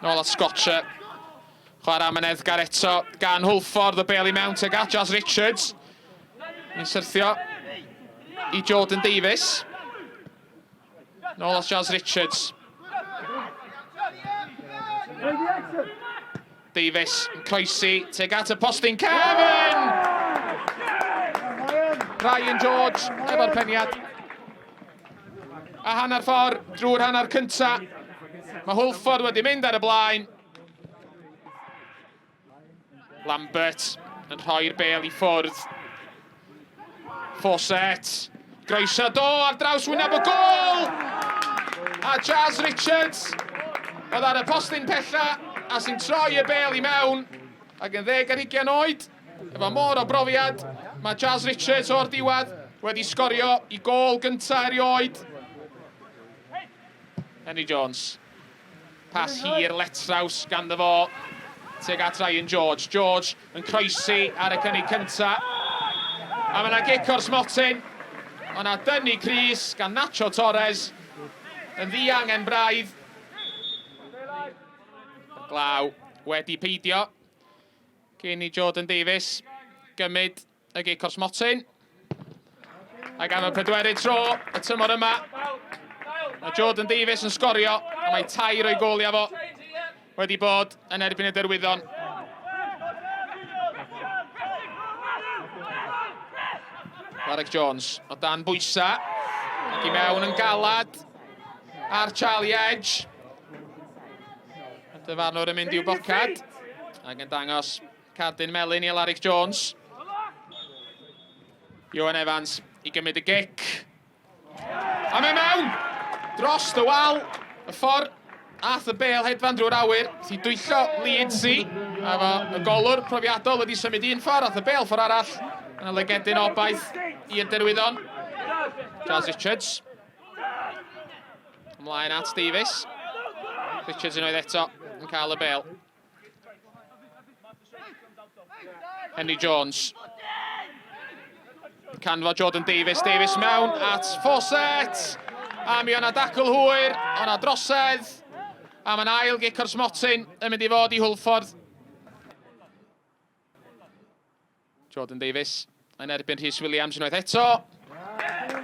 Nôl at Scotcher. Chwarae amyneddgar eto gan Hwlffordd, y bel i mewn tuag at Jazz Richards. Yn syrthio i Jordan Davies. Nôl at Jazz Richards. Davies yn croesi tuag at y postyn cefn! Ryan George efo'r peniad. A hanner ffordd drwy'r hanner cynta. Mae Hwlffordd wedi mynd ar y blaen. Lambert yn rhoi'r bel i ffwrdd. Fawcett. Groeso do ar draws wyneb y gôl! A Jazz Richards oedd ar y postyn pella a sy'n troi y bel i mewn ac yn 20 oed. Efo mor o brofiad, mae Jazz Richards o'r diwedd wedi sgorio i gôl gyntaf erioed. Henry Jones. Pas hir letraws ganddo fo tuag at Ryan George. George yn croesi ar y cynnig cynta. A mae yna gic o'r smotyn. Mae yna dynnu crys gan Nacho Torres yn ddiangen braidd. Glaw wedi peidio. Cyn i Jordan Davies gymryd y gic o'r smotyn. Ac am y pedwerydd tro y tymor yma, mae Jordan Davies yn sgorio, a mae tair o'i goliau fo wedi bod yn erbyn y Derwyddon. Warwick Jones o dan bwysa, ac i mewn yn galad ar Charlie Edge. Y dyfarnwr yn mynd i'w bocad, ac yn dangos Cardyn melyn i Alaric Jones. Johan Evans i gymryd y gic. A mae mewn! Dros y wal, y ffordd ath y bel hedfan drwy'r awyr, sy'n dwyllo Leedsi. A fo y golwr profiadol wedi symud un ffordd, ath y bel ffordd arall. Yna lygedyn obaith i'r Derwyddon. Jazz Richards. Ymlaen at Davies. Richards unwaith eto yn cael y bel. Henry Jones. Canfod Jordan Davies, Davies mewn at Fawcett. A mi o'na dacl hwyr, o'na drosedd. A mae'n ail gic o'r smotyn yn mynd i fod i Hwlffordd. Jordan Davies yn erbyn Rhys Williams unwaith eto.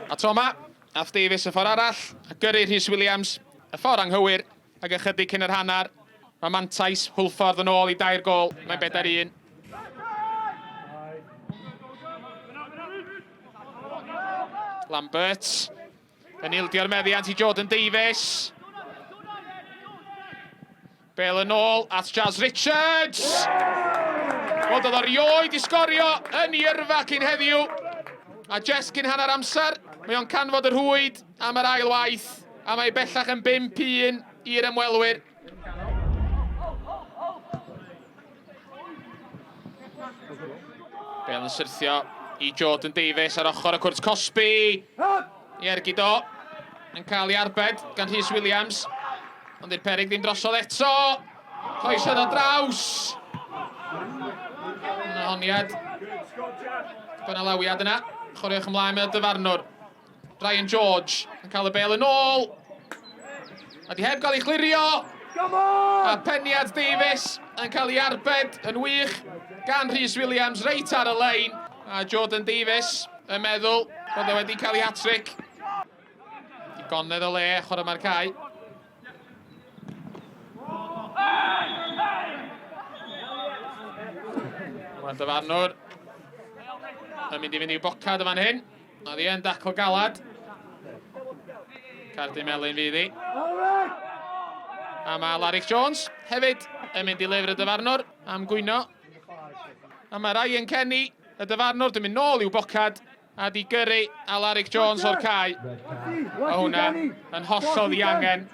A tro yma, ath Davies y ffordd arall, a gyrru Rhys Williams y ffordd anghywir, ac ychydig cyn yr hanner, mae mantais Hwlffordd yn ôl i dair gol, mae'n bedair un. Lambert yn ildio'r meddiant i Jordan Davies. Bale yn ôl at Jazz Richards. Wel, doedd o rioed i sgorio yn ei yrfa cyn heddiw. A jest cyn hanner amser, mae o'n canfod y rhwyd am yr ail waith, a mae bellach yn 5-1 i'r ymwelwyr. Bale yn syrthio i Jordan Davies ar ochr y cwrt cosbi. I ergyd o. Yn cael ei arbed gan Rhys Williams. Ond i'r perig ddim drosodd eto. Croesiad o draws. Yna honiad. Dyna lawiad yna. Chwaraewch ymlaen mewn dyfarnwr. Ryan George yn cael y bel yn ôl. A di heb gael ei chlirio. A peniad Davies yn cael ei arbed yn wych gan Rhys Williams reit ar y lein. A Jordan Davies yn meddwl bod e wedi cael ei hat-trick. Digonedd o le chwarae mae'r cae. Mae'r dyfarnwr yn mynd i fynd i'w bocad yn fan hyn. Oedd hi yn dacl galad. Cardyn melyn fydd hi. A mae Alaric Jones hefyd yn mynd i lyfr y dyfarnwr am gwyno. A mae Ryan Kenny, y dyfarnwr, dwi'n mynd nôl i'w bocad a di gyrru Alaric Jones o'r cae. Mae hwnna yn hollol ddiangen.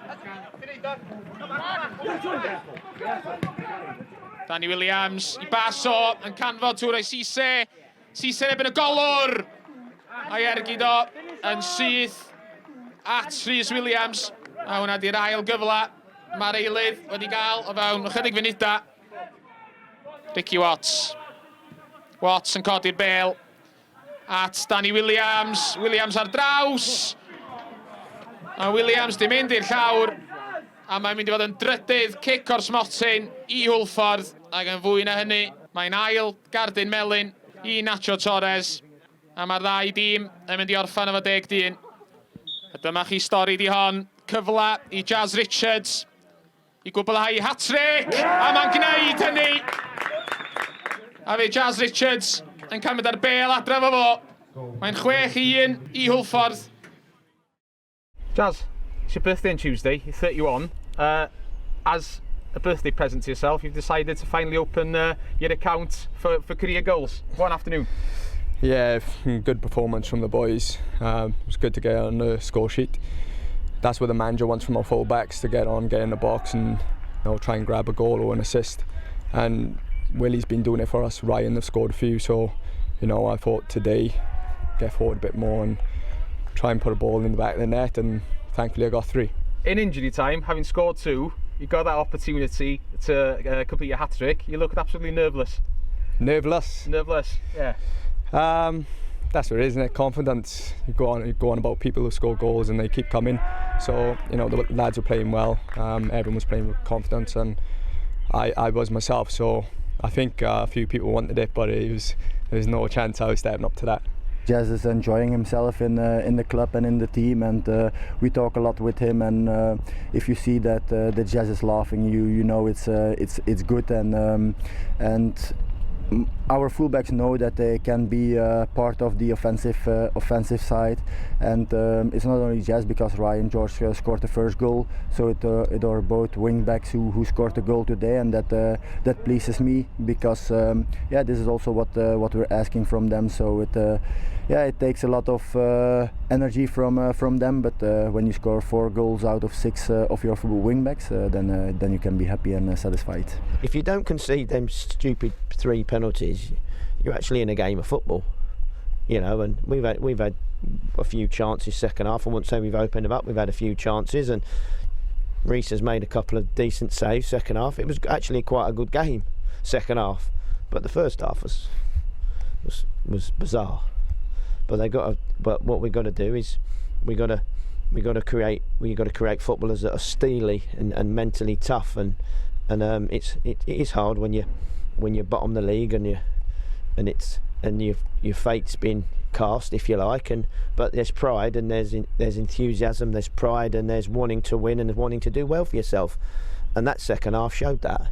Danny Williams i baso yn canfod Touray Cisse. Cisse yn erbyn y golwr! A'i ergyd o yn syth at Rhys Williams. A hwnna di'r ail gyfle mae'r eilydd wedi gael o fewn ychydig funudau. Ricky Watts. Watts yn codi'r bel at Danny Williams. Williams ar draws. A Williams di mynd i'r llawr. A mae'n mynd i fod yn drydydd cic o'r smotyn i Hwlffordd. Ac yn fwy na hynny, mae'n ail gardyn melyn i Nacho Torres. A mae'r ddau dîm yn mynd i orffan efo 10 dyn. A dyma chi stori di hon. Cyfle i Jazz Richards i gwblhau hat-trick. A mae'n gwneud hynny. A fe Jazz Richards yn cymryd ar bêl adre efo fo. Mae'n 6-1 i Hwlffordd. Jazz, it's your birthday on Tuesday, you're 31. As a birthday present to yourself, you've decided to finally open your account for career goals. What an afternoon. Yeah, good performance from the boys. It was good to get on the score sheet. That's what the manager wants from our fullbacks, to get on, get in the box and try and grab a goal or an assist. And Willie's been doing it for us. Ryan have scored a few, so I thought today get forward a bit more and try and put a ball in the back of the net, and thankfully I got three. In injury time, having scored two, you got that opportunity to complete your hat-trick. You looked absolutely nerveless. Nerveless? Nerveless, yeah. That's what it is, isn't it? Confidence. You go on about people who score goals and they keep coming. So the lads were playing well. Everyone was playing with confidence, and I was myself. So I think a few people wanted it, but it was there was no chance I was stepping up to that. Jazz is enjoying himself in the club and in the team, and we talk a lot with him. And if you see that the Jazz is laughing, you know it's good. And our fullbacks know that they can be part of the offensive side, and it's not only Jazz, because Ryan George scored the first goal, so it are both wing backs who scored the goal today, and that pleases me because yeah, this is also what we're asking from them. So it, yeah, it takes a lot of energy from them, but when you score four goals out of six of your wing backs, then you can be happy and satisfied. If you don't concede them stupid three penalties, you're actually in a game of football. And we've had a few chances second half. I wouldn't say we've opened them up. We've had a few chances, and Reese has made a couple of decent saves second half. It was actually quite a good game second half, but the first half was bizarre. But they got to, but what we've got to do is we got to create footballers that are steely and mentally tough and it is hard when you're bottom the league and you and it's and your fate's been cast, if you like, and but there's pride and there's enthusiasm, there's pride and there's wanting to win and wanting to do well for yourself, and that second half showed that.